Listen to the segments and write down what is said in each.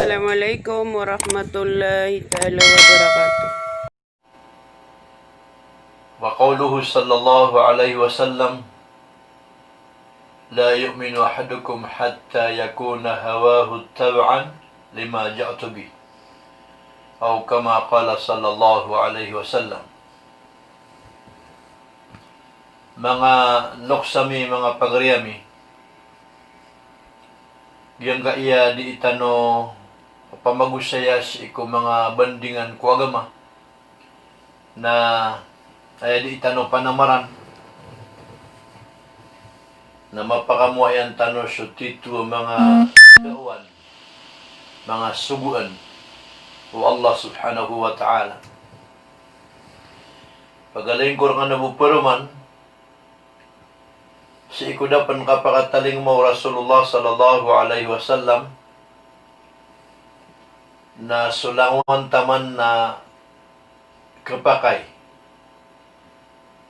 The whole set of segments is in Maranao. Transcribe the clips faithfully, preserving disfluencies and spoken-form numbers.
Assalamualaikum warahmatullahi taala wabarakatuh. Wa qawluhu sallallahu alaihi wasallam, "La yu'minu ahadukum hatta yakuna hawahu tab'an lima ja'tu bih." Aw kama qala sallallahu alaihi wasallam. Manga loks ami, manga pagari ami, giyangkaya dii tano pamagosaya sii ko manga bandingan ko agama, na aya dii tano panamaran, na mapakamoayan tano so titho a manga dawan, manga sogoan o Allah subhanahu wa ta'ala. Pagalingkor nga na bo paroman, sii ko da pen kapakatalingoma o Rasulullah sallallahu alaihi wasallam, na so langon taman na kepakay,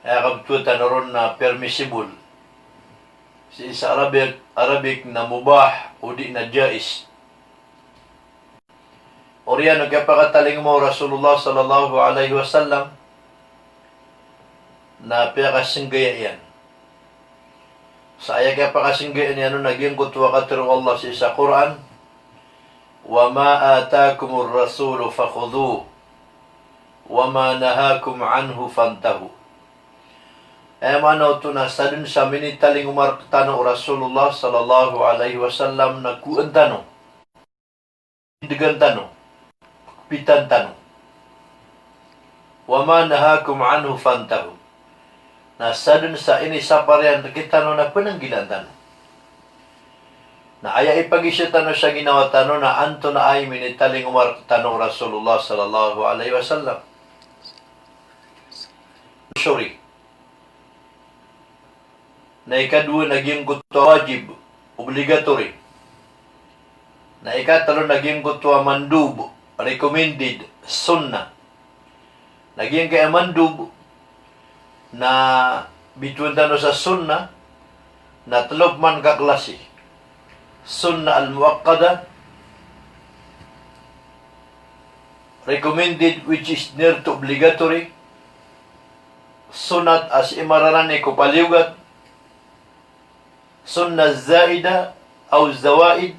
aya kabtowan tano ron na permissible. Sii sa Arabic, Arabic na mubah, odi na jaiz. Oriyan o kiyapakatalingoma o Rasulullah sallallahu alaihi wasallam na piyakasenggaya iyan. Sa aya kiyapakasenggaya niyan on na giyangkoto a katero o Allah sii sa Qur'an, "Wa ma atakumur rasulu fakhudhuhu, wa ma nahakum anhu fantahu." Aya maana oto na sadn sa minitalingoma rektano o Rasulullah sallallahu alaihi wasallam na kowaan tano, indegan tano, pitan tano. "Wa ma nahakum anhu fantahu." Na sadn sa inisapar iyan rektano na penanggilaan tano. Na aya ipagiza tano sa ginawa tano na antonaa i minitalingoma rektano o Rasulullah sallallahu alaihi wasallam. Sorry. Na ikadowa na giyangkoto a wajib, obligatory. Na ikatelo na giyangkoto a mandub, recommended, sunnah. Na giyangkaya mandub na bitowan tano sa sunnah na telo pman ka klasi. Sunnah al-muakkada, recommended, which is near to obligatory, sunnat a sii mararani ko paliyogat, sunnah zaida aw zawaid,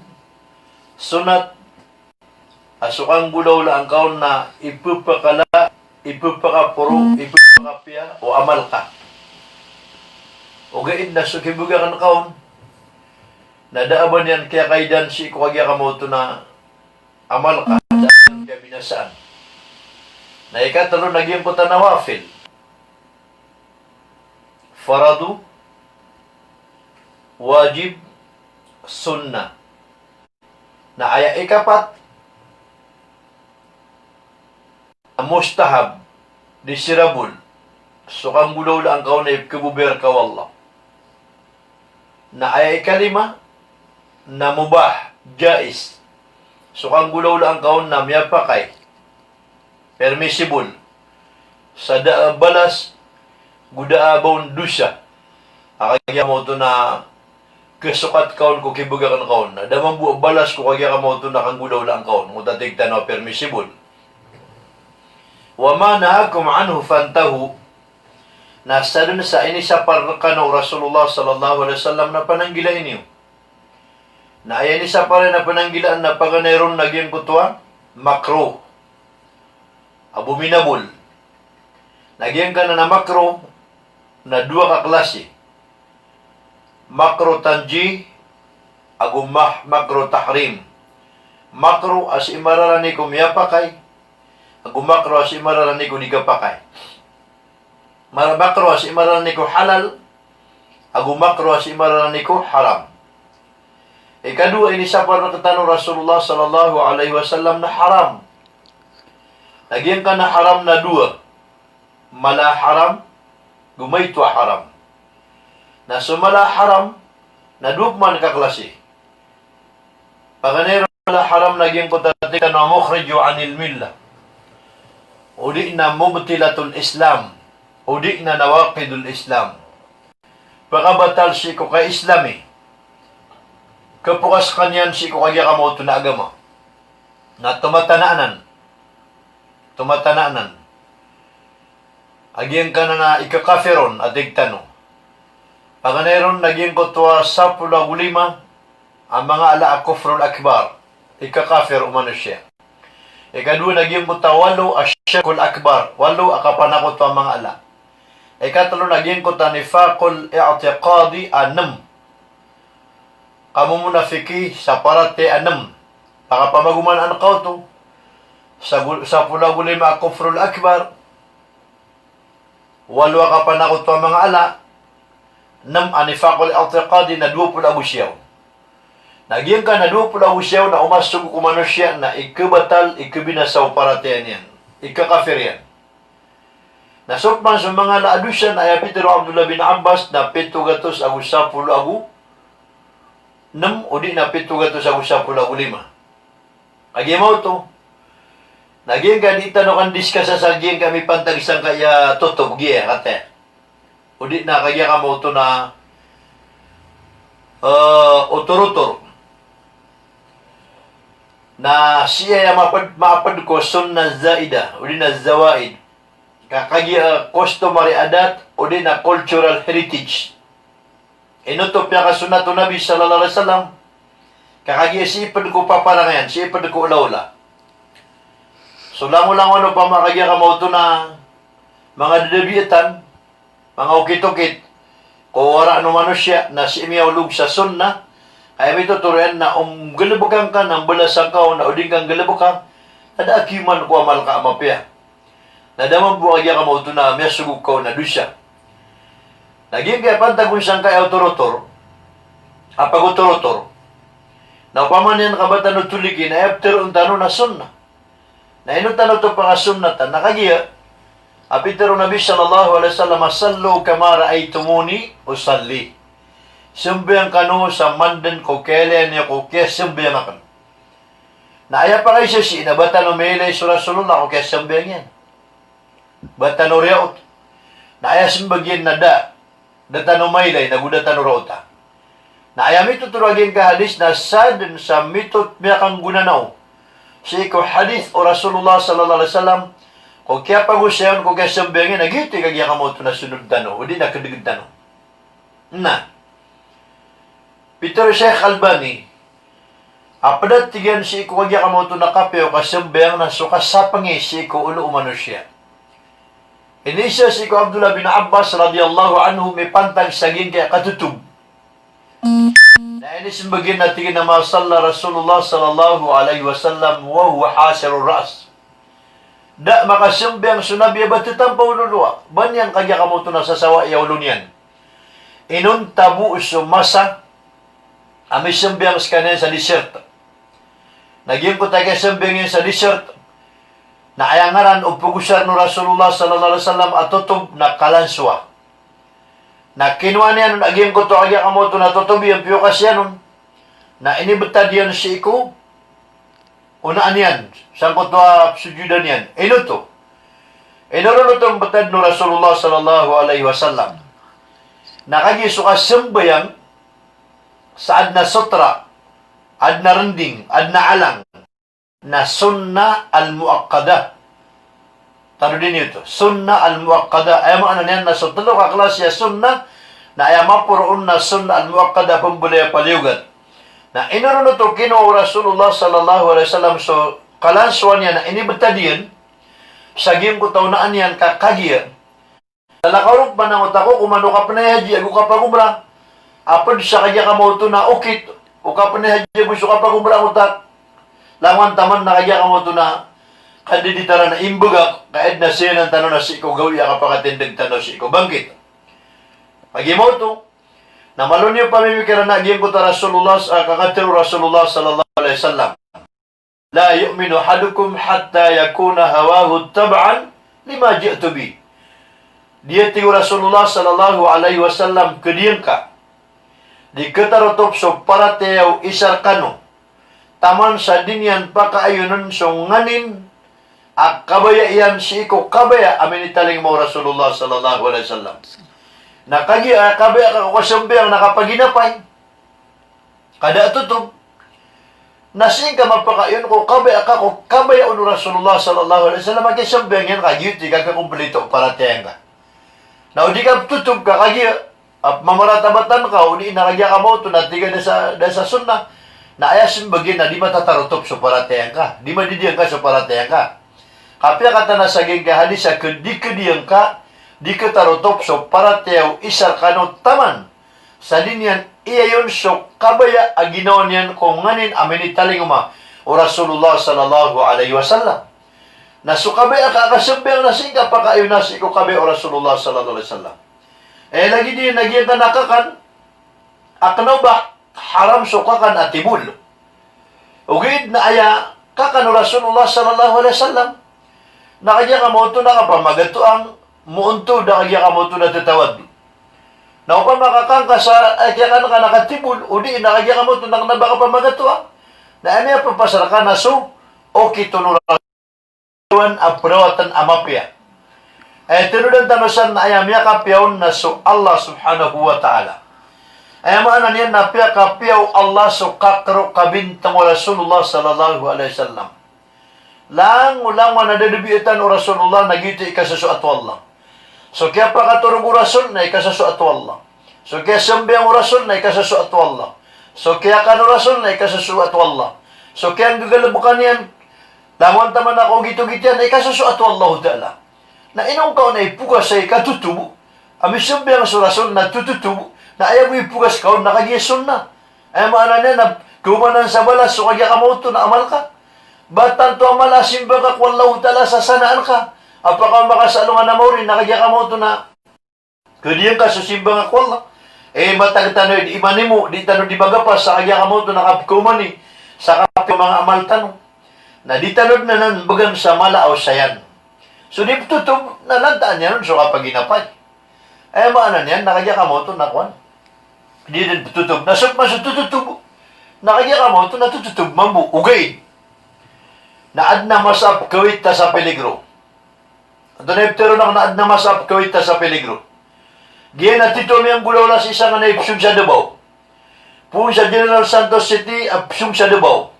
sunnat a so kanggolawlaan ka on na ipepakala, ipepakaporo, ipepakapiya o amal ka. Ogaid na so kibagakan ka on na da a ba niyan kiyakaidan sii ko kagiya kamaoto na amal ka, da a niyan kiyabinasaan. Na ikatelo na giyangkoto a nawafil. Faradu, wajib, sunnah. Na aya ikapat a mustahab, desirable, so kanggolawlaan ka on na ipkebober ka o Allah. Na aya ikalima na mubah, jaiz, so kanggolawlaan ka on na miyapakay, permissible, sa da a balas, go da a ba on dosa. A kagiya kamaoto na kesokat ka on ko kibagakan ka on, na da mambo a balas ko kagiya kamaoto na kanggolawlaan ka on, oto a tig tano a permissible. Wa ma nahakum anhu fantahu, na sadn sa inisapar rekano o Rasulullah sallallahu alaihi wasallam na pananggilaan iyo. Na aya inisapar iyan a pananggilaan na paganay ron na giyangkoto a makruh, abominable. Na giyangkanan a makruh na dowa ka klasi. Makruh tanzih, ago ma-, makruh tahrim. Makruh a sii mararani ko miyapakay, ago makruh a sii mararani ko di kapakay. Mar-, makruh a sii mararani ko halal, ago makruh a sii mararani ko haram. Ikadowa, inisapar rektano o Rasulullah sallallahu alaihi wasallam na haram. Na giyangkanan a haram na dowa. Mala a haram, go maito a haram. Na so mala a haram na dowa pman ka klasi. Paganay ron a mala a haram na giyangkoto a tig tano a mukhriju anil millah, odi na mubtilatul Islam, odi na nawaqidul Islam. Pekabatal sii ko ka-Islami. Kepokas ka niyan sii ko kagiya kamaoto na agama. Na tomatana anan. Tomatana anan. A giyangkanan a ikakafir on a tig tano. Paganay ron na giyangkoto a sapolo ago lima a manga ala a kufrul akbar. Ikakafir o manosiya. Ikadowa na giyangkoto a walo a shirkul akbar. Walo a kapanakoto a manga ala. Ikatlo na giyangkoto a nifaqul i'tiqadi a nem. Kamomonafiki sa paratiyaya a nem. Pakapamagoman angka oto. Sa gu-, sapolo ago lima a kufrul akbar. Walo a kapanakoto a manga ala. Nem a nifaqul i'tiqadi na dowa polo ago siyaw. Na giyangkanan a dowa polo ago siyaw na omasog ko manosiya na ikabatal, ikabinasa o paratiyaya niyan. Ikakafir iyan. Na so pman so manga ala a dosa na aya pitharo o Abdullah bin Abbas na pito gatos ago sapolo ago nem, odi na pito gatos ago sapolo ago lima. Kagiya maoto, na giyangkai a di tano kandiskasa sa giyangkai a mipantag sangkai a totob giya, kataya. Odi na kagiya ka maoto na, eh, otor-otor. Na sii aya maped, maped ko sunnah zaidah, odi na zawaid. Ka kagiya customary adat, odi na cultural heritage. Ino oto piyakasunnat o Nabi sallallahu alaihi wasallam. Ka kagiya sii ped ko paparangayan, sii ped ko olaola. So langolangon opama kagiya ka maoto na manga dadabiatan, manga okit-okit ko waraan o manosiya na sii miyaolog sa sunnah, aya mitotoro iyan na om galebeka ngka na mbalasan ka on na o di ngka nggalebeka, na da a kiyoman ko amal ka a mapiya. Na da mambo a kagiya ka maoto na miyasogo ka on a dosa. Na giyangkai a pantag on sangkai a otor-otor, a pagotor-otor. Na opama niyan ka ba tano toliki na aya ptharoon tano na sunnah. Na ino tano oto pakasunnatan? Na kagiya a pitharo o Nabi sallallahu alaihi wasallam, "Sallu kama ra'aytumuni usalli." Sambayang kano sa mandan ko kailay niyo ko kiyasambayang aken. Na aya pakaisa sii na ba tano mailay so Rasulullah ko kiyasambayang iyan. Ba tano riyaot. Na aya sembag iyan na da. Da tano mailay, na go da tano raota. Na aya mitotoro a giyangkai a hadis na saden sa mitot miyakanggona naw sii ko hadis o Rasulullah sallallahu alaihi wasallam, ko kiyapagosayan, ko kiyasambayang iyan, na giyoto i kagiya ka maoto na sonod tano, odi na kedeged tano. Na pitharo o Sheikh Albani, a ped a tig iyan sii ko kagiya ka maoto na kapiya o kasambayang na so kasapengi sii ko olo o manosiya. Iniisa sii ko Abdullah bin Abbas radhiyallahu anhu mipantag sa giyangkai a katotob. Na inisembag iyan na tig iyan a ma salla Rasulullah sallallahu alaihi wasallam wa huwa hasirur ra's. Da makasambayang so Nabi a ba tetampaw o loloa. Ba niyan kagiya ka maoto na sasawai a olo niyan. Inonta bo so masa a misambayang sekaniyan sa desert. Na giyangkoto a kiyasambayang iyan sa desert, na aya ngaran o pegosaren o Rasulullah sallallahu alaihi wasallam a totob na kalansowa. Na kinowa niyan on a giyangkoto a kagiya ka maoto na totob iyan, piyokas iyan on. Na inibetad iyan sii ko onaan iyan, sangkoto a pesojodan iyan. Ino oto? Ino ron oto mbetad o Rasulullah sallallahu alaihi wasallam? Na kagiya so kasambayang sa aden a sotra, aden a rending, aden a alang, na sunnah al-muakkadah. Tano dn iyo oto, sunnah al-muakkadah. Aya maana niyan na so telo ka klasi a sunnah, na aya maporo on na sunnah al-muakkadah, pembelaya paliyogat. Na ino ron oto kinowa o Rasulullah sallallahu alaihi wasallam so kalansowan iyan na inibetad iyan sa giyangkoto a onaan iyan ka kagiya Talakaw roo pman angkoto a kokoman o kapenay haji ago kapagomra. A ped sa kagiya ka maoto na okit o kapenay haji ago so kapagomra angkoto a langowan taman na kagiya ka maoto na kadiditaran a imbegak, ka aya dn a siyanan tano na sii ko gawii a kapakatindeg tano sii ko bangkit. Kagiya maoto na malo niyo pamimikiran a giyangkoto a Rasulullah, ah, kakatharo o Rasulullah sallallahu alaihi wasallam. "La yu'minu ahadukum hatta yakuna hawahu tab'an lima ji'tu bih." Di, tig o Rasulullah sallallahu alaihi wasallam, kediyan ka di ketarotop so paratiyaya o isa rekano taman sa di niyan pakaayonen so nganin a kabaya iyan sii ko kabaya a minitalingoma o Rasulullah sallallahu alaihi wasallam. Na kagiya a kabaya ka ko kasambayang na kapaginapay, ka da a totob. Na sii ngka mapakaayon ko kabaya ka ko kabaya o Rasulullah sallallahu alaihi wasallam a kisambayang iyan ka giyoto i kakakomplito o paratiyaya ngka. Na o di ka ptotob ka kagiya a pmamaratabatan ka o di na kagiya ka maoto na tig a da sa, da sa sunnah. Na aya smbag iyan na di matatarotop so paratiyaya ngka. Di madidiyangka so paratiyaya ngka. Kapiya katanaa sa giyangkai a hadis a kdi, kdiyangka, di khatarotop so paratiyaya o isa rkano taman sa di niyan iyayon so kabaya a ginawa niyan ko nganin a minitalingoma o Rasulullah sallallahu alaihi wasallam. Na so kabaya ka a kasambayang na sii ngka pakaayon na sii ko kabaya o Rasulullah sallallahu alaihi wasallam. Eh, lagid iyan a giyangkanan a kakan a kna o ba haram so kakan a tibol. Ogaid na aya kakan o Rasulullah sallallahu alaihi wasallam na kagiya ka maoto na kapamagatoang, moonto da kagiya ka maoto na tatawad. Na opama ka kakan ka sa, eh, kiyakan ka na katibol, o di na kagiya ka maoto na kna o ba kapamagatoang. Na aya miyapapasar ka na so okit o Rasulullah a perawatan a mapiya. Aya tanodan tano san na aya miyakapiya on na so Allah subhanahu wa ta'ala. Aya maana niyan na piyakapiya o Allah so kakero kabintang o Rasulullah sallallahu alaihi wasallam. Langolangon a da debiyatan o Rasulullah na giyoto i kasosoat o Allah. So kiyapakatorog o Rasul na ikasosoat o Allah. So kiyasambayang o Rasul na ikasosoat o Allah. So kiyakan o Rasul na ikasosoat o Allah. So kiyanggagalebkan iyan, langon taman a kaogitogit iyan na ikasosoat o Allahu Ta'ala. Na ino ngka on a ipokas sa ikatotobo a misambayang so Rasul na tototobo, na aya bo ipokas ka on na kagiya sunnah. Aya maana niyan na khaomanan sa balas so kagiya ka maoto na amal ka. Ba tanto a mala a simba ka ko Allahu Ta'ala sa sanaan ka a pakaoma ka sa alongan a maori na kagiya ka maoto na kdiyangka so simba ngka ko Allah. Eh, matag tano i imanimo, di tano di magapas sa kagiya ka maoto na kapkhaomani sa kapiya o manga amal tano. Na di tano dn anan bgan sa mala a osayan. So di ptotob na lantaan iyan on so kapaginapay. Aya maana niyan na kagiya ka maoto na kowan, di dn ptotob. Na so pman so tototob na kagiya ka maoto na tototob mambo. Ogaid na adn a masa a pkhawit ta sa peligro. Antonaa i ptharoon akn a adn a masa a pkhawit ta sa peligro? Giya na tito a miyanggolawla sii sangkanan a ipsong sa Davao. Poon sa General Santos City a psong sa Davao.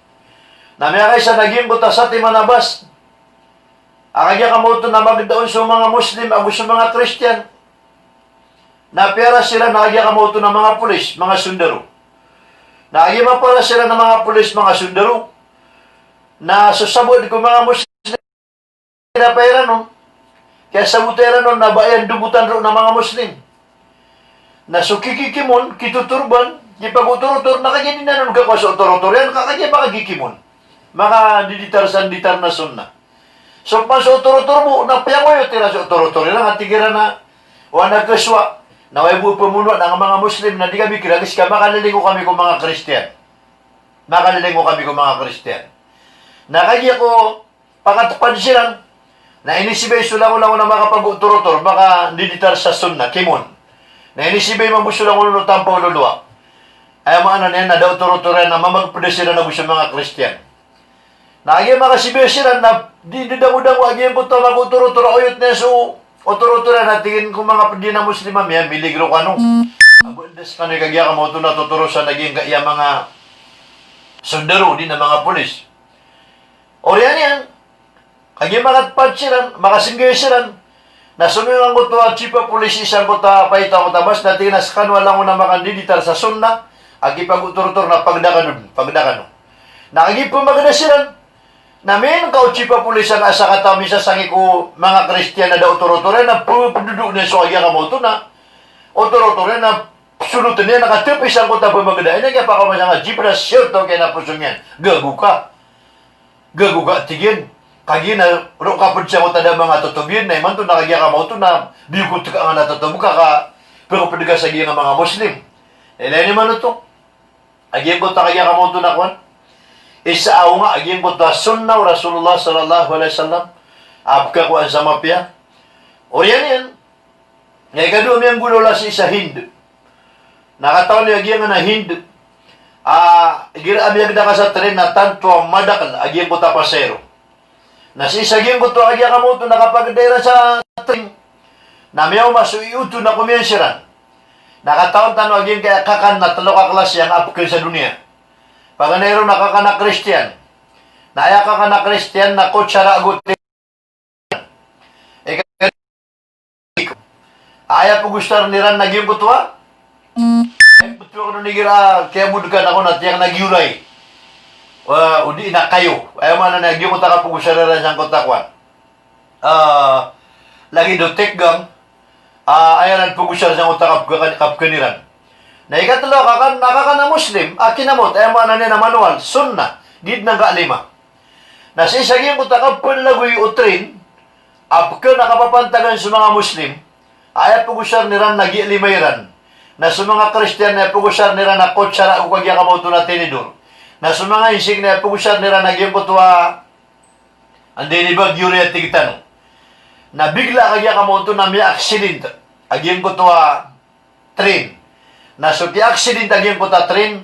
Na miyakaisa na giyangkoto a satiman a bas a kagiya ka maoto na magda on so manga Muslim ago so manga Kristiyan. Na piyaras iran a kagiya ka maoto na manga polis, manga sondaro. Na kagiya maparas iran a manga polis, manga sondaro, na so sabaad ko manga Muslim, kinapay iran on, kiyasabota iran on na ba iyan dobotan roo na manga Muslim. Na so kikikimon, kitotorban, kipagotorotor, na kagiya di nan on kakowa so otorotor iyan, ka kagiya makakikimon. Makadiditar sa nditar na sunnah. So pman so otorotor bo, na piyangoyot iran so otorotor iran, a tig iran a, o anak ko sowa, na oway bo pmonoa na manga Muslim, na di kami kirages ka makalilingo kami ko manga Kristiyan. Makalilingo kami ko manga Kristiyan. Na kagiya ko pangatpad siran, na inisibay so langolangon a makapagotorotor, makandiditar sa sunnah, kimon. Na inisibay mambo so langon o tampaw lolowa. Aya maana niyan na da otorotor iyan na mamagpd siran ago so manga Kristiyan. Na kagiya makasibay siran na di, di dangodango a giyangkoto a magotorotor a oyot niyan so otorotor iyan a tig iyan ko manga pd iyan a Muslim a miya, miligro kano. Aba, nda skano i kagiya ka maoto na totorosan a giyangkaya manga sondaro, di na manga polis. Oriyan iyan, kagiya makatpad siran, makasenggay siran, na somiyong angkoto a chief a polis sii sangkoto a paito angkoto a bas, na tig iyan a skano a langon a makandiditar sa sunnah a kipagotorotor na pagda kano dn, pagda kano. Na kagiya pmagda siran, na miyanka o chief a polis a sakataw a misasangi ko manga Kristiyan a da otorotor iyan na ppdodoon iyan so kagiya ka maoto na otorotor iyan na psolotn iyan na katpi sangkoto a pmagda iyan, na kiyapakaoma sangka a chief na siyoto kiyan a posong iyan. Gago ka. Gago ka, tig iyan. Kagiya na roo ka pd sangkoto a da manga totob iyan, na imanto na kagiya ka maoto na biyokot ka angkanan a totob ka, ka pkhapd ka sa giyangkai a manga Muslim. Ilay niyo man oto a giyangkoto a kagiya ka maoto na kowan, isa a onga a giyangkoto a sunnah o Rasulullah sallallahu alaihi wasallam a pkhakowaan sa mapiya. Oriyan iyan, na ikadowa a miyanggolawla sii sa Hind. Na katawan iyo a giyangkanan a Hind a igira a miyagda ka sa train na tanto a madakl a giyangkoto a pasahero. Na sii sa giyangkoto a kagiya ka maoto na kapagda iran sa train, na miyaoma so iyoto na komiyan siran. Na katawan tano a giyangkaya kakan na tlo ka klasi a anga a pkhan sa doniya. Paganay ron a kakan a Kristiyan. Na aya kakan a Kristiyan na kutsara ago tinidur. Ika, aya pagosaren iran na giyangkoto a, aya pagosaren iran na giyangkoto a kayo. Wa, o di na kayo. Aya maana niyan giyangkoto a kapagosar iran sangkoto a kowan. Ah, lagid o tekgang, ah, aya ran pagosar sangkoto a kapka-, kapkan iran. Na ikatlo a kakan, na kakan a Muslim a kinamot, aya maana niyan na manual, sunnah, di dn angka lima. Na sii sa giyangkoto a kapalagoy o train a pkan a kapapantagan so manga Muslim, aya pagosaren iran na giya lima iran. Na so manga Kristiyan na aya pagosaren iran na kutsara ago kagiya kamaoto na tinidur. Na so manga Insik na aya pagosaren iran na giyangkoto a, anda ini ba, Giuri a tig tano. Na bigla kagiya kamaoto na miya-accident a giyangkoto a train. Na so kiya-accident a giyangkoto a train,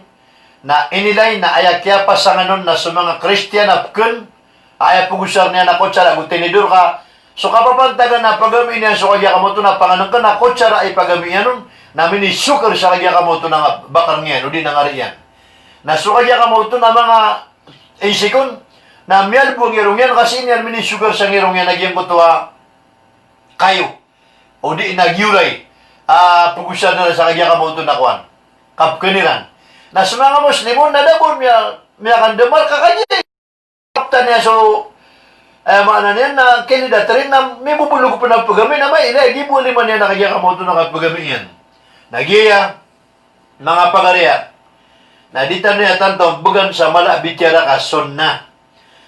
na inilay na aya kiyapasangan on na so manga Kristiyan a pkan, aya pagosaren iyan na kutsara ago tinidur ka so kapapantagan a pagamiin iyan so kagiya kamaoto na panganengken na kutsara i pagamiin iyan on, na minisokar sa kagiya kamaoto na nga bakareng iyan, o di na ngari iyan. Na so kagiya kamaoto na manga Insik on, na miyalbo a ngirong iyan, ka sii niyan minisokar sa ngirong iyan a giyangkoto a kayo. O di na giyoray a pagosaren iran sa kagiya kamaoto na kowan, kapkan iran. Na so manga Muslim on na da bo miya, miyakandamar ka kagiya kaptan iyan so, eh, maana niyan na kilid a train na mibobolog pn a pagami na mailay, di bo lima niyan a kagiya kamaoto na kapagami iyan. Na giya, manga pagari a, na di tano aya tanto mbegan sa mala a bitiyara ka sunnah.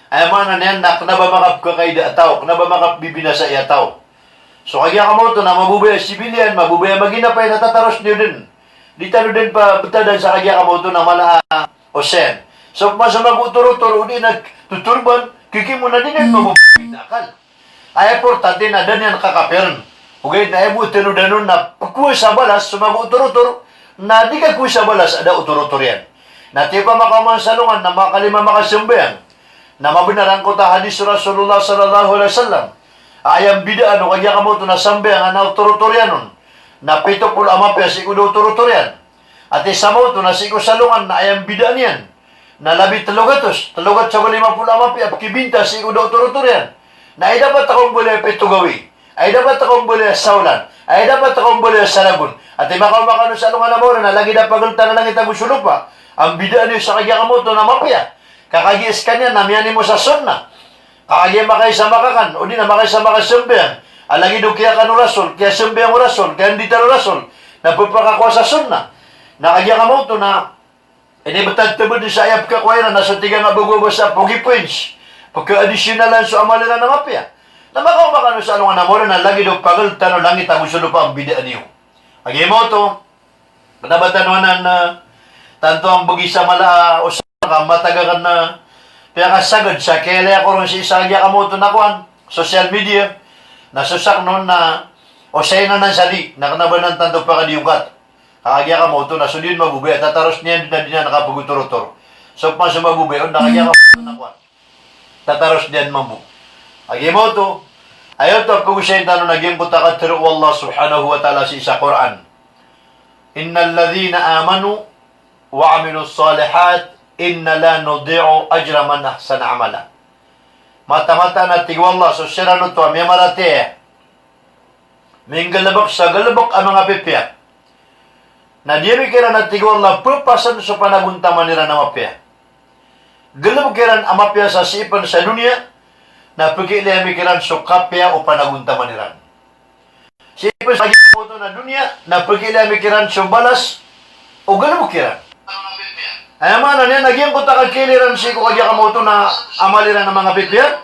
Aya maana niyan na kna ba makapkakaida a taw, kna ba makapbibinasai a taw. So kagiya kamaoto na mabobaya a sibiliyan, mabobaya a maginapay na tataros niyo dn. Di tano dn pabtadan sa kagiya kamaoto na mala a osen. So pman so mago torotor, o di na totorban, kikimo na di niyan mabobaya a akal. Aya importante na da niyan kakapiren. Ogaid na aya bo tano danon na pkowasa balas so mago torotor, na di kakowasa balas a da o torotor iyan. Na tiyopa makaoma sa alongan na makalima makasambayang. Na mabenar angkoto a hadis o Rasulullah sallallahu alaihi wasallam a aya mbidaan o kagiya kamaoto na sambayang a na o torotor iyan on na pito polo a mapiya sii ko da o torotor iyan. Ati sa maoto na sii ko salongan na aya mbidaan iyan na labi telo gatos, telo gatos ago lima polo a mapiya a pkibinta sii ko da o torotor iyan. Na aya dapat a kaombalaya pito gawii, aya dapat a kaombalaya saolan, aya dapat a kaombalaya saragon. Ati makaoma kano sa alongan a maori na lagid a pagel tano a langit ago so lopa a mbidaan iyo sa kagiya kamaoto na mapiya. Ka kagiya skaniyan na miyanimo sa sunnah. Ka kagiya makaisa makakan, o di na makaisa makasambayang a lagid o kiyakan o Rasul, kiyasambayang o Rasul, kiyanditar o Rasul, na pphakakowa sa sunnah. Na kagiya kamaoto na inibtad tbd sa aya pkhakowa iran na so tig a nga bago a basa pogi points, pkha-additionalan so amal iran a mapiya. Na makaoma kano sa alongan a maori na lagid o pagel tano a langit ago so lopa a mbidaan iyo. Kagiya kamaoto, kna ba tano anan, ah, tanto a mbegi sa mala a osen ka matag akn a piyakasagad sa kiyailay ako ron sii sa kagiya kamaoto na kowan, social media, na so sakn on na osayin anan sa di, na kna ba anan tanto pakadiyongkat. Ka kagiya kamaoto na so di on mabobaya a tataros niyan dn a di niyan kapagotorotor. So pman so mabobaya on na kagiya kamaoto na kowan, tataros niyan mambo. Kagiya kamaoto, aya oto a pagosayin tano na giyangkoto a katharo o Allah subhanahu wa ta'ala sii sa Qur'an. Innal ladhina amanu wa amilus salihat, inna la nudhi'u ajra man ahsana amala. Mataan-mataan a tig o Allah so siran oto a miyamaratiyaya, minggalbk sa galbk a manga pipiya. Na di ami kiran a tig o Allah pphasn so panagontaman iran a mapiya. Galbk iran a mapiya sa sii pn sa doniya, na pkiilay ami kiran so kapiya o panagontaman iran. Sii pn sa giyangkoto a doniya, na pkiilay ami kiran so balas o galbk iran. Aya maana niyan na giyangkoto a kakiilay iran sii ko kagiya kamaoto na amal iran a manga pipiya,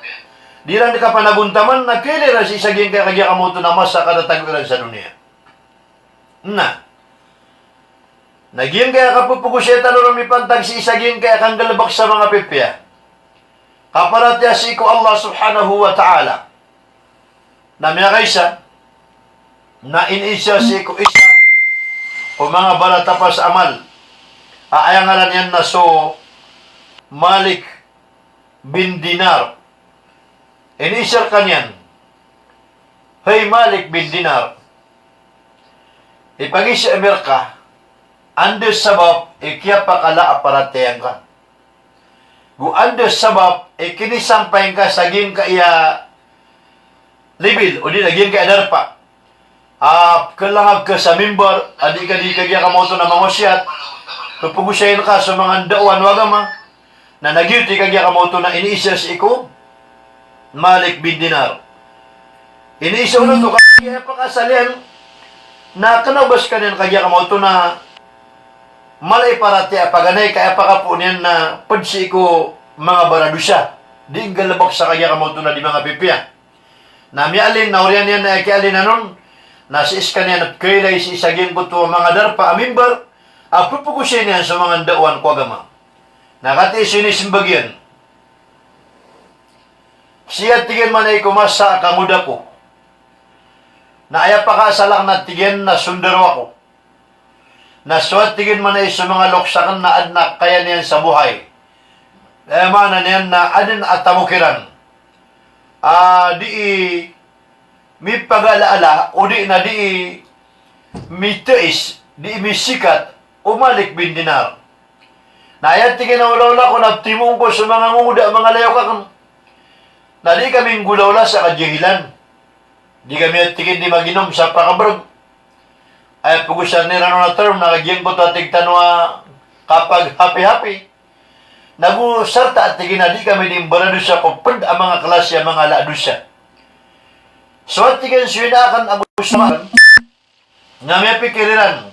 di iran di kapanagontaman, na kiilay iran sii sa giyangkaya kagiya kamaoto na masa a kadatago iran sa doniya. Na, na giyangkaya kapphagosayi tano ron mipantag sii sa giyangkaya kanggalbk sa manga pipiya, kaparatiyaya sii ko Allah subhanahu wa ta'ala, na miyakaisa, na iniisa sii ko isa ko manga balatapa sa amal a aya ngaran iyan na so Malik bin Dinar. Iniisa rkaniyan, "Hay Malik bin Dinar, ipagisa ami rka, anda sabap i kiyapakala a paratiyaya ngka?" Go anda sabap i kinisampay ngka sa giyangkaya level, odi na giyangkaya darpa a pkhalangag ka sa mimbar, a di ka, di ka giya kamaoto na mangosiyat, pphgosayin ka so manga ndaowan o agama, na giyoto i kagiya kamaoto na iniisa sii ko Malik bin Dinar. Iniisa on oto ka aya pakaasal iyan na kna o ba skaniyan kagiya kamaoto na mala i paratiyaya paganay ka aya pakapoon iyan na pd sii ko manga baradosa. Di nggalbk sa kagiya kamaoto na di manga pipiya. Na miyaalin na oriyan iyan na aya kiyaalinan on, na sii skaniyan pkhailay sii sa giyangkoto a manga darpa a mimbar, a pphgosayin iyan so manga ndaowan ko agama. Na katii so inismbag iyan. Sii, tig iyan, manay ko masa a kangoda ko, na aya pakaasal akn, tig iyan, na sondaro ako. Na so, tig iyan, manay so manga loks akn na adn a kaya niyan sa boway. Aya maana niyan na adn a tamok iran a dii mipagalaala, odi na dii mitais, dii misikat o Malik bin Dinar. Na aya, tig iyan, a olaola ko na ptimoon ko so manga ngongoda a manga layok akn. Na di kami nggolaola sa kajahilan. Di kami, tig iyan, di maginom sa pakabrg. Aya pgosaran iran on a term na giyangkoto a tig tano a kapaghapi-hapi. Na go sarta, tig iyan, a di kami di mbaradosa ko pd a manga klasi a manga ala a dosa. So, tig iyan, so ina akn ago so ama akn na miyapikir iran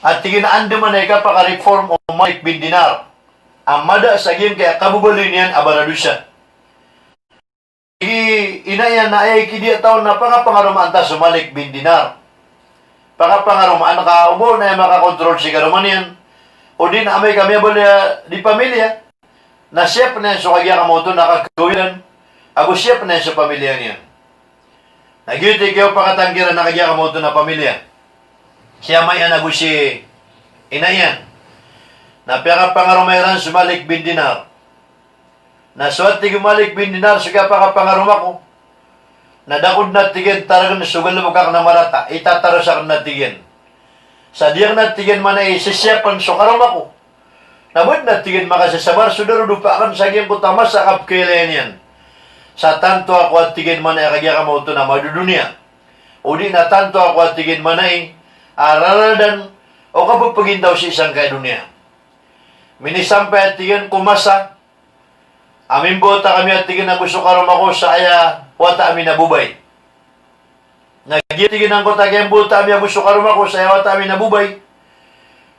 a, tig iyan, a anda manay kapakareform o Malik bin Dinar a mada sa giyangkaya kababaloy niyan a baradosa. Tig i ina iyan na aya i kidiya ta on na pakapangaromaan ta so Malik bin Dinar. Pakapangaromaan ka o ba on aya makakontrol sii karoma niyan. Odi na amay ka miyabaloy a di pamilya, na siyapn iyan so kagiya kamaoto na kagawiran, ago siyapn iyan so pamilya niyan. Na giyoto i kiyaopakatan kiran a kagiya kamaoto na pamilya. Si ama iyan ago si ina iyan. Na piyakapangaroma iran so Malik bin Dinar. Na so, tig o Malik bin Dinar, so kiyapakapangaroma ko na da ko dn, tig iyan, targn so galbk akn a marata, itataros akn, tig iyan. Sa di akn, tig iyan, manay sisiyapn so karoma ko, na ba dn, tig iyan, makasasabar so darodopa akn sa giyangkoto a masa a kapkhailaya niyan. Sa tanto ako, tig iyan, manay a kagiya kamaoto na madodoniya. Odi na tanto ako, tig iyan, manay a raraldan o kapphgintaw sii sangkaya doniya. Minisampay, tig iyan, ko masa a mimbawata kami, tig iyan, ago so karoma ko sa aya wata ami na bobay. Na giya, tig iyan, angkoto a kiyambawata ami ago so karoma ko sa aya wata ami na bobay,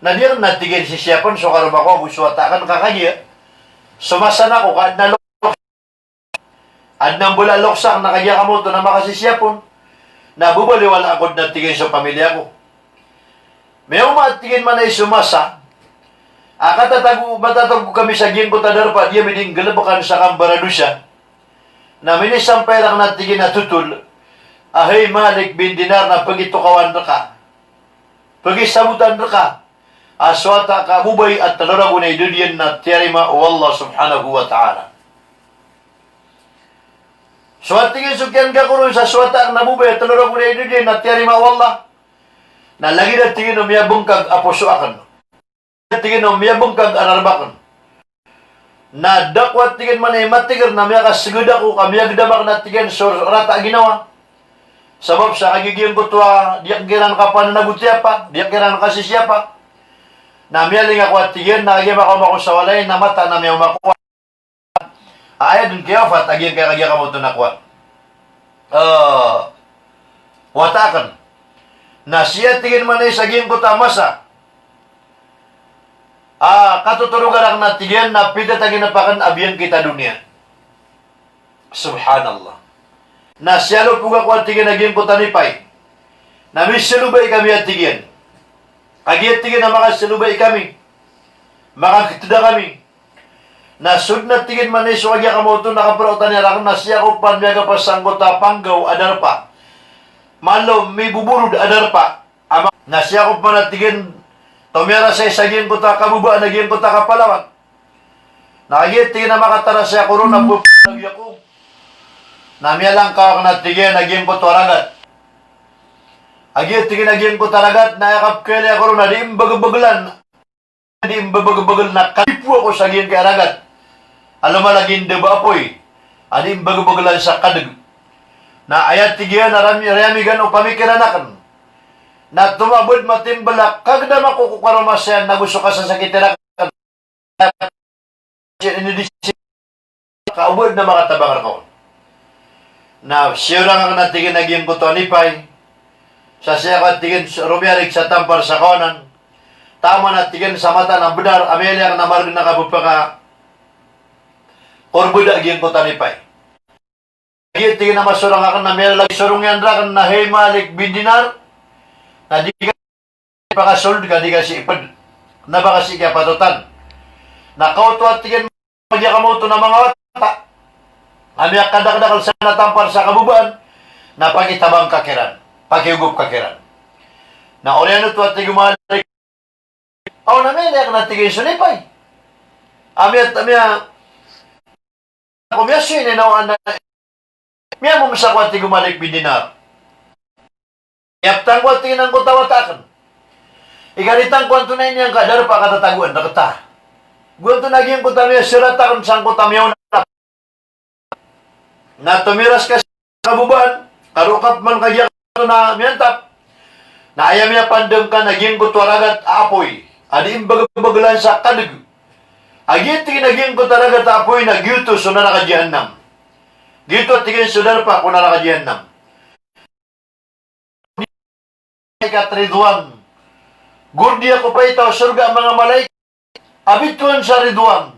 na di akn, tig iyan, sisiyapn so karoma ko ago so wata akn ka kagiya so masa ako ka adn a loks, adn a mbala a loks akn a kagiya kamaoto na makasisiyap on, na bobaliwala ako dn, tig iyan, so pamilya ko. Miyaoma, tig iyan, manay so masa a katatago, matatago kami sa giyangkoto a darpa, di ami di nggalbkan sa kambaradosa. Na minisampay rakn, tig iyan, a totol a hay Malik bin Dinar, na pagitokawan rka, pagisabotan rka a so wata ka bobay a tlo ragon a idad iyan na tiyarima o Allah subhanahu wa ta'ala. So, tig iyan, so kiyan ka ko ron sa so wata akn a bobay a tlo ragon a idad iyan na tiyarima o Allah, na lagid, tig iyan, o miyabngkag a poso akn, tig iyan, o miyabngkag a rarb akn. Na da ko, tig iyan, manay matigr na miyakasgad ako ka miyagdam akn, tig iyan, so rata a ginawa. Sabap sa kagiya giyangkoto a di akn kiran kapananagotiya pa, di akn kiran kasisiya pa. Na miyaling ako, tig iyan, na kagiya makaoma ako sa walay na mataan a miyaoma ako a aya dn kiyawafat a giyangkaya kagiya kamaoto na kowan, eh, wata akn. Na sii, tig iyan, manay sa giyangkoto a masa a katotoroga rakn, tig iyan, na pithataginap akn a biyangkit a doniya. Subhanallah. Na siyalopog ako, tig iyan, a giyangkoto a nipay. Na misalobay kami, tig iyan. Kagiya, tig iyan, a makasalobay kami, makagtda kami, na so dn, tig iyan, manay so kagiya kamaoto na kapraotan iyan rakn, na sii ako pman miyagapas sangkoto a panggaw a darpa, malo miboborod a darpa. Ama, na sii ako pman, tig iyan, tomiyarasay sa giyangkoto a kababaan a giyangkoto a kapalawan. Na kagiya, tig iyan, a makatarasay ako ron na pphagagi ako, na miyalangkaw akn, tig iyan, a giyangkoto a ragat. Kagiya, tig iyan, a giyangkoto a ragat na aya kapkhailay ako ron na di mbagbagelan, di mbabagbagelan, na katipo ako sa giyangkaya ragat. a lomalagind ba apoy a di mbagbaglan sa kadg. Na aya tig iyan a rami-, riyamigan o pamikiran akn. Na tomabd matimbl a kagdam ako ko karomasayan nago so kasasakiti rakn. Ini di si ka obd na makatabang rka on. Na siyorang akn a tig iyan a giyangkoto a nipay. Sa sii ako a tig iyan romiyarig sa tampar sa kawanan. Taman a tig iyan sa mataan a bnar a miyaliyak na margn a kapphakakorbda a giyangkoto a nipay. Aya tig iyan a masorang akn na miyalalag sorong iyan rakn na, "Hay Malik bin Dinar, na di ka pakasold ka di ka sii pd. Na ba ka sii kiyapatotan. Na kaoto a tig iyan a giya kamaoto na manga wata a miyakadakdakl sa na tampar sa kababaan, na pakitabang ka kiran, pakiogop ka kiran." Na oriyan oto a tig o Malik, aw na miyaliyak na tig iyan so nipay. A miya, a miya, ako miyasoy niyan a, miyamomsa ko a tig o Malik bin Dinar. Iyaptan ko a tig iyan angkoto a wata akn. Ikaritan ko antonaa i niyan ka darpa a katatagoan rkta. Go antonaa giyangkoto a miyasarat akn sangkoto a miyaona. Na tomiras ka sa kababaan, ka roo ka pman ka giya kamaoto na miyantap. Na aya miyapandm ka na giyangkoto a ragat a apoy a di mbagbaglan sa kadg. A giya tig iyan a giyangkoto a ragat a apoy na giyoto so naraka Jahannam. Giyoto a tig iyan so darpa ko naraka Jahannam. Malaikat Ridwan. Gordiya ko paita o sorga a manga malaikat a bitowan sa Ridwan.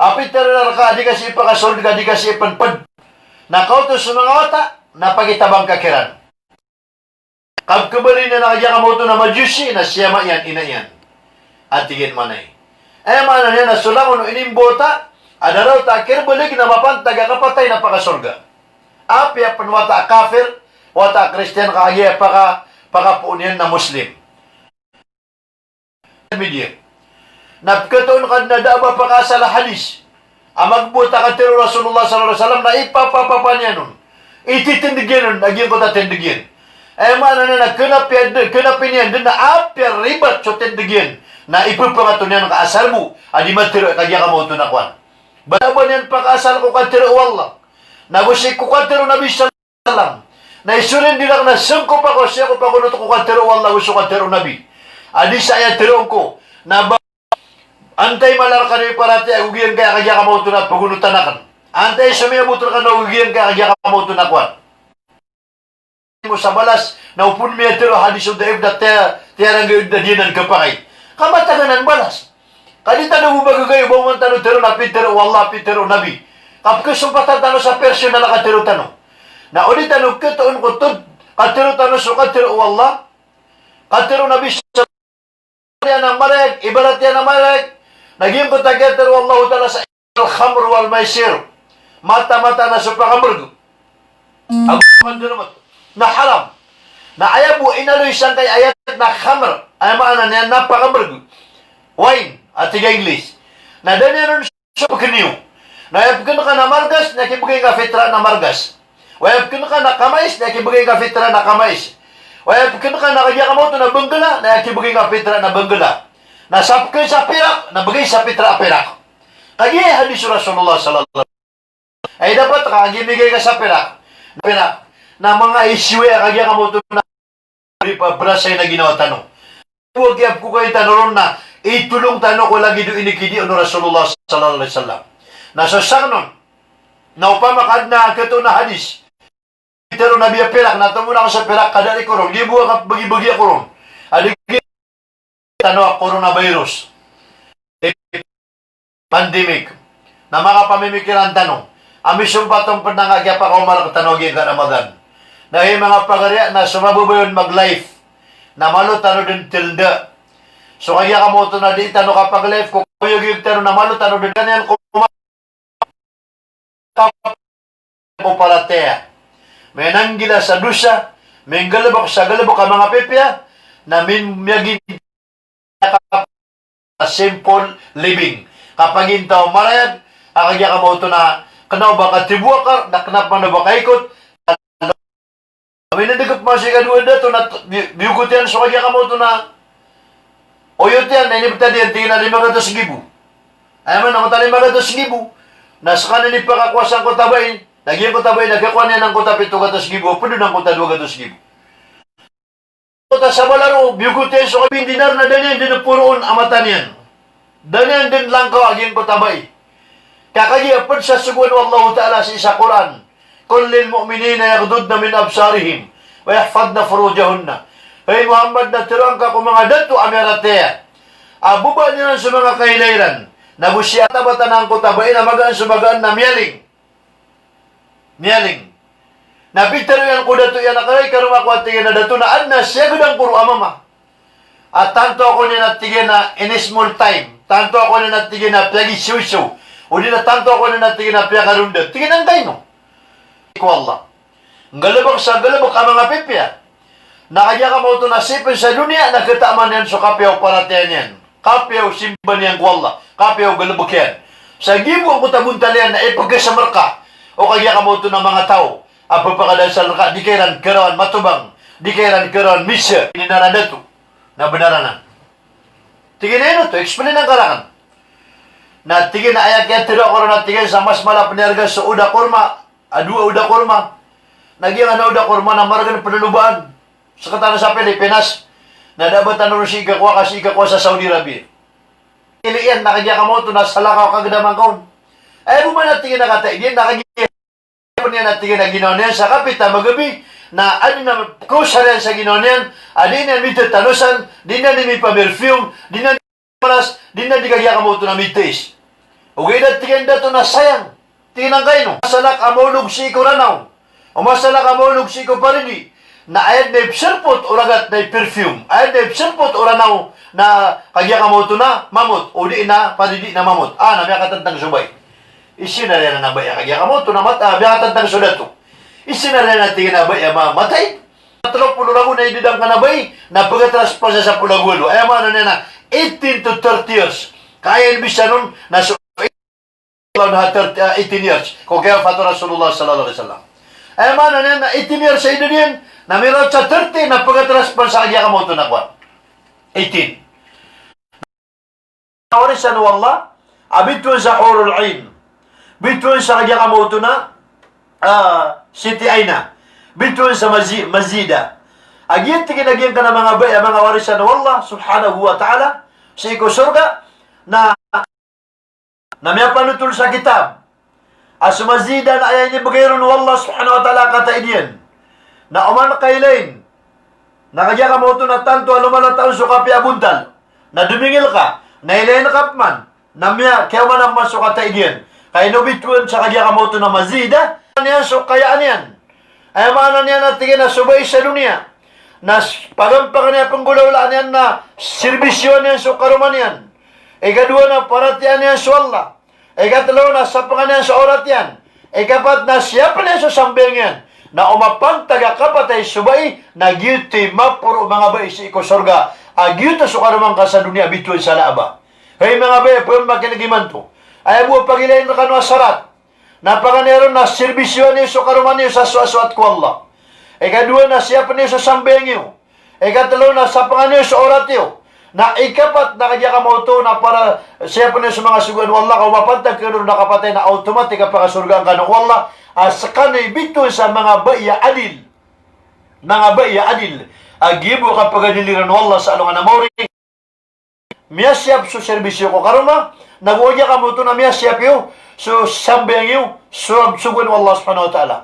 A pitharo iran rka a di ka sii pakasold ka di ka sii pnpd. Na kaoto so manga wata na pakitabang ka kiran. Kapkhabaloy niyan a giya kamaoto na majusi na si ama iyan, ina iyan. A tig iyan manay. Aya maana niyan na so langon o inimbawata a da a wata a kirblig na mapantag a kapatay na pakasorga. Apiya pn wata a kafir, wata a Kristiyan ka kagiya paka-, pakapoon iyan na Muslim. Media. Na pkhatoon ka dn a da a ba pakaasal a hadis a magbowat a katharo o Rasulullah sallallahu alaihi wasallam na ipapapapa niyan on. Ititindg iyan on a giyangkoto a tindg iyan. Aya maana niyan na kna piya dn, kna piya niyan dn na apiya ribat so tindg iyan na ipapakato niyan ka asal bo a di matharo ka giya kamaoto na kowan. Ba da a ba niyan pakaasal ko katharo o Allah nago sii ko katharo o Nabi sallallahu alaihi wasallam. Na isoren di rakn a sangkop ako sii ko pagonot ko katharo o Allah ago so katharo o Nabi. A di sa aya tharoon ko na ba, antai mala rkano i paratiyaya ago giyangkaya ka giya kamaoto na pagonotan akn. Antai so miyabot rkano ago giyangkaya ka giya kamaoto na kowan. Mo sa balas na opama miyatharo a hadis o daif da tiya-, tiyarangay o da di anan kapakay. Ka matagan anan balas. Ka di tano bo ba gagayo ba oman tano tharoon a pitharo o Allah, pitharo o Nabi. Ka pkhasompatan tano sa personal a katharo tano. Na o di tano khatoon ko tod, katharo tano so katharo o Allah, katharo o Nabi sa iyan a mareg, ibarat iyan a mareg. Na giyangkoto a kiyatharo o Allahu Ta'ala sa al-khamr wal maisir. Mataan-mataan a so pakambrg ago pandarmat na haram. Na aya bo inaloy sangkai ayat na khamr, aya maana niyan na pakambrg. Wine, a tig a English. Na da niyan on so pkn iyo. Na aya pkn ka na margas, na kibgay ka fitra na margas. Aya pkn ka na kamais, na kibgay ka fitra na kamais. Aya pkn ka na kagiya kamaoto na bnggla, na kibgay ka fitra na bnggla. Na sa pkn sa pirak, na bgay sa fitra a pirak. Kagiya hadis o Rasulullah sallallahu alaihi wasallam. Ay dapat ka, kagiya migay ka sa pirak. Pirak. Na manga isiwe a kagiya kamaoto na di pa brasay na ginawa tano. Bo a kiyapkokay tano ron na itolong tano ko lagid o inikidi o Rasulullah sallallahu alaihi wasallam. Na so sakn on na opama ka adn a khatoon a hadis, pitharo o Nabi a pirak, na tomo na ako sa pirak, ka da riko ron, di bo a kabagibagi ako ron. A di tano a coronavirus. Pandemic. Na makapamimikiran tano a misompat on pn a nga kiyapakaoma rktano a giyangkai a Ramadan. Na hay manga pagari, na so mababaya on mag-live na malo tano dn tlda. So kagiya kamaoto na di tano kapag-live ko kaoyagoyag tano na malo tano dn kaniyan ko ko paratiyaya. Minanggila sa dosa, minggalbk sa galbk a manga pipiya, na min-, miyagin a simple living. Kapagintaw a marayag a kagiya kamaoto na kna o ba katibo akar, na kna pman o ba kaikot, Amin na dagap masi ka dowa dato na t-, bi-, biyokot iyan so kagiya kamaoto na oyot iyan, na inibtad iyan tig iyan a lima gatos gibo. Aya man na mata lima gatos gibo. Na skaniyan i pakakowa sangkoto a bai, na giyangkoto a bai na kakowa niyan angkoto a pito gatos gibo, pd on angkoto a dowa gatos gibo. Angkoto a sabala roo, biyogotan iyan so kapiya dinar na da niyan dn poroon a mata niyan. Da niyan dn langkaw a giyangkoto a bai. Ka kagiya pd sa sogoan o Allahu Ta'ala sii sa Qur'an, "Qul lil mu'minina yaghdudna min absarihim wa yahfadna furujahunna." Hay Muhammad, na tharoa ngka ko manga dato a miyaratiyaya a babaan iran so manga kailay iran, na go siyatabatana angkoto a bai na magaan so magaan na miyaling. Miyaling. Na pitharo iyan ko dato iyan a kailay, karoma ko, a tig iyan a dato, na adn a siyagdang ko roo a mama a tanto ako niyan, a tig iyan, a in a small time, tanto ako niyan, a tig iyan, a piyagisoiso, odi na tanto ako niyan, a tig iyan, a piyakaronda. Tig iyan a ngkaino? Ko Allah. Nggalbk sa galbk a manga pipiya. Na kagiya ka maoto na sii pn sa doniya na khataman iyan so kapiya o paratiyaya niyan, kapiya o simba niyan ko Allah, kapiya o galbk iyan. Sa gibo angkoto a bontal iyan na ipkhasam rka o kagiya ka maoto na manga taw a pphakadasal rka, di ka iran karawan matobang, di ka iran karawan misa. Ini na randa to na bnar anan. Tig iyan a ino to, explain angka rakn. Na tig iyan a aya kiyatharo ako ron, a tig iyan, sa mas mala pn i arga so oda korma, a dowa oda korma. Na giyangkanan a oda korma na margn pn o lobaan. Sktano sa Pilipinas, na da a ba tano ron sii kakowa ka sii kakowa sa Saudi Arabia. Ili iyan na kagiya ka maoto na salakaw a kagdaman ka on. Aya bo man, a tig iyan, a kataid iyan na kagiya pn iyan, a tig iyan, a ginawa niyan sa kapita magabi, na adn a kaosar iyan sa ginawa niyan a di niyan mithatanosan, di niyan mipa-perfume, di niyan malas, di niyan di kagiya ka maoto na mitais. Ogaid, a tig iyan, dato, na sayang. Tig iyan a ngkaino? Masalak a maolog sii ko Ranaw, o masalak a maolog sii ko Paridi, na aya dn a ipsrpot o ragat na i-perfume, aya dn a ipsrpot o Ranaw na kagiya ka maoto na mamot, odi na Paridi na mamot. A, na miyakatantang so bai. Isinariyan a bai a kagiya ka maoto na mat-, a, miyakatantang so dato. Isinariyan a tig iyan a bai a ma-, matay. Tlo polo ragon a idadang ka na bai, na pkhatras pn sa sapolo ago walo. Aya maana niyan na eighteen to thirty years. Ka aya inibsan on na so, na thirty, ah, eighteen years ko kiyawafat o Rasulullah sallallahu alaihi wasallam. Aya maana niyan na eighteen years a idad iyan, na mirawat sa thirty, na pkhatras pn sa kagiya ka maoto na kowan. Eighteen. Warisan o Allah a bitowan sa hurul ain, bitowan sa kagiya ka maoto na, ah, Siti Aina, bitowan sa Mazi-, Mazida. A giya tig iyan a giyangkanan a manga bai a manga warisan o Allah subhanahu wa ta'ala sii ko sorga, na, na miyapanotol sa kitab a so Mazida na aya inibgay ron o Allah subhanahu wa ta'ala a kataid iyan na oman ka ilayin, na kagiya ka maoto na tanto a lomalataw so kapiya a bontal, na domingil ka, na ilayin ka pman, na miya, kiyaomanan pman so kataid iyan. Ka ino bitowan sa kagiya ka maoto na Mazida? Niyan so kayaan iyan. Aya maana niyan a tig iyan a so bai sa doniya na s-, pagampang iyan, pnggolawlaan iyan, na sirbisyoan iyan so karoma niyan. Ikadowa na paratiyayaan iyan so Allah. Ikatlo na sapangan iyan so awrat iyan. Ikapat na siyapn iyan so sambayang iyan. Na o mapantag a kapatay so bai, na giyoto i maporo o manga bai sii ko sorga a giyoto so karoma ngka sa doniya a bitowan sa laaba. Hay manga bai a pmakin'g imanto, aya bo a pagilayn rkano a sarat. Na paganay ron na sirbisyoan iyo so karoma niyo sa soasoat ko Allah. Ikadowa na siyapn iyo so sambayang iyo. Ikatlo na sapangan iyo so awrat iyo. Na ikapat na kagiya ka maoto na para siyapn iyo so manga sogoan o Allah, ka o mapantag kano ron a kapatay na automatic a pakasorgaan kano o Allah a skano i bitowan sa manga bai a adil. Manga bai a adil a giya bo a kapagadil iran o Allah sa alongan a maori. Miyasiyap so sirbisyo ko karoma, na go kagiya ka maoto na miyasiyap iyo so sambayang iyo, so sogoan o Allah subhanahu wa ta'ala.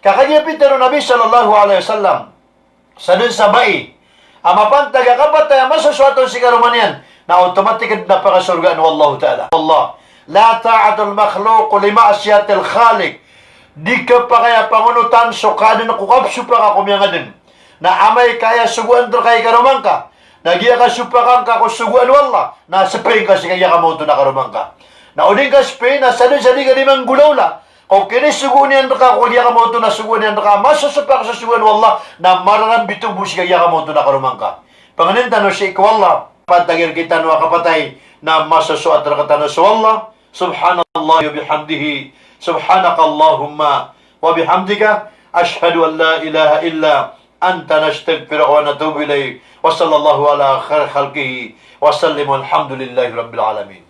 Ka kagiya pitharo o Nabi sallallahu alaihi wasallam, sadn sa bai a mapantag a kapatay a masosoat on si karoma niyan, na automatic dn a pakasorgaan o Allahu ta'ala. Allah, la ta'ata li makhluqin li ma'siyatil khaliq. Di kapakay a pangonotan so kaadn ko kapsopak ko miyangadn. Na amay ka aya sogoan rka i karoma ngka, na giya kasopaka ngka ko sogoan o Allah, na spay ngka si kagiya ka maoto na karoma ngka. Na o di ngka spay na sadn sa di ka di manggolawla ko kinisogoan iyan rka ko kagiya ka maoto na sogoan iyan rka a masosopak so sogoan o Allah, na mararambit bo si kagiya ka maoto na karoma ngka. Pangnin tano sii ko Allah, pantagi rkitano a kapatay na masosoat rktano so Allah. Subhanallahi wa bihamdihi, subhanakallahumma wa bihamdika, ashhadu an la ilaha illa anta, nastaghfiruka wa natubu ilayk. Wa sallallahu ala khairi khalqihi wa sallim, walhamdulillahi rabbil alamin.